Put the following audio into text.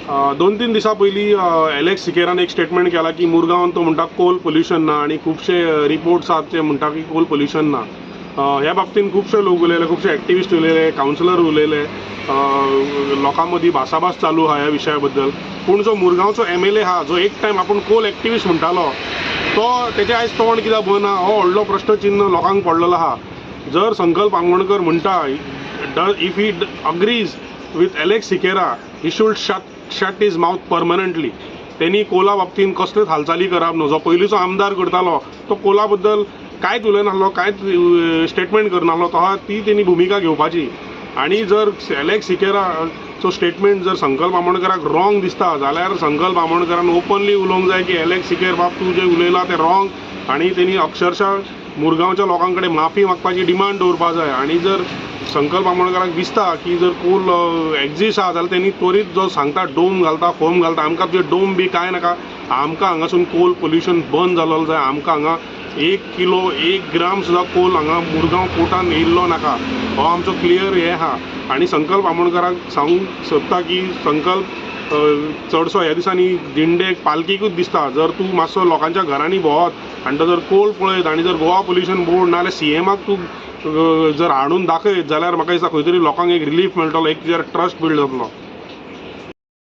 2-3 दिसां पयलीं एलेक्स सिकेरान एक स्टेटमेंट केला की मुरगांवान तो म्हणटा कोल पोल्युशन ना आनी खुबशे रिपोर्ट्स आहात ते म्हणटा की कोल पोल्युशन ना. ह्या बाबतीन खुबशे लोक उलयले, खुबशे एक्टिविस्ट उलयले, कावन्सिलर उलयले, लोकां मदीं भासाभास चालू आहा ह्या विशया बद्दल. पूण जो मुरगांवचो एमएलए आहा, जो एक टायम आपूण कोल एक्टिविस्ट म्हणटालो, तो तेजें आयज तोंड कित्याक बंद आहा हो व्हडलो प्रश्नचिन्न लोकांक पडलेलो आहा. जर संकल्प आमोणकर म्हणटा, if he agrees with Alex Sequeira, he should shut his mouth permanently. तेणी कोला बाबतीन कसल्योच हालचाली करप न्हू. जो पयलींचो आमदार करतालो तो कोला बद्दल कांयच उलयनासलो, कांयच स्टेटमेंट करनासलो, तो ती तेणी भुमिका घेवपाची. आनी जर एलेक्स सिकेराचो स्टेटमेंट जर संकल्प आमोणकराक रॉंग दिसता जाल्यार संकल्प आमोणकरान ओपनली उलोवंक जाय की एलेक्स सिकेर बाब, तूं जें उलयलां तें रॉंग, आनी तेणी अक्षरशा मुरगांवच्या लोकां कडेन माफी मागपाची डिमांड दवरपा जाय. आनी जर संकल्प आमोणकराक दिसता की जर कोल एक्झिस्ट आहा जाल्यार तेणी त्वरीत जो सांगता डोम घालता, फोम घालता, आमकां तुजें डोम बी कांय नाका, आमकां हांगासून कोल पोल्युशन बंद जाल्लो जाय. आमकां हांगा 1 किलो 1 ग्राम सुद्दां कोल हांगा मुरगांव पोर्टान येयल्लो नाका, हो आमचो क्लियर हें आहा. आनी संकल्प आमोणकराक सांगूंक सोदता की संकल्प चडसो ह्या दिसांनी दिंडेक पालकीकूच दिसता. जर तूं मातसो लोकांच्या घरांनी भोंवत आनी तो जर कोल पळयत आनी जर गोवा पोल्युशन बोर्ड नाजाल्यार सीएमाक तूं जर हाडून दाखयत जाल्यार म्हाका दिसता खंय तरी लोकांक एक रिलीफ मेळटलो, एक तुजेर ट्रस्ट बिल्ड जातलो.